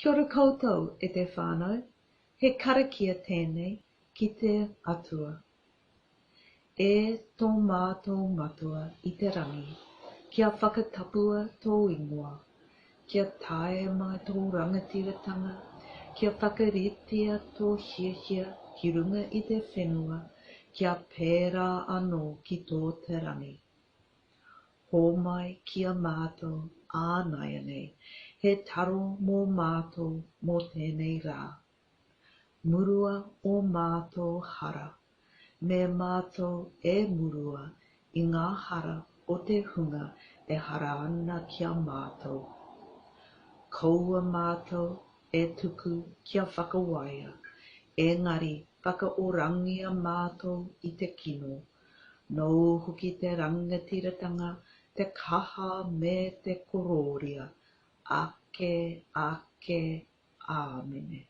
Kia ora koutou e te whānau, he karakia tēnei ki te Atua. E tō mātou Matua i te rangi, kia whakatapua tō ingoa, kia taea mai tō rangatiratanga, kia whakaritea tō hiahia ki runga i te whenua, kia pērā anō ki tō te rangi. Hōmai ki a mātou ānaianei he taro mō mātou mō tēnei rā. Murua ō mātou hara, me mātou e murua i ngā hara o te hunga e hara ana ki a mātou. Kaua mātou e tuku kia whakawaia, engari whakaorangia mātou i te kino. Nōu hoki te rangatiratanga, te kaha me te korōria, ake, ake, āmene.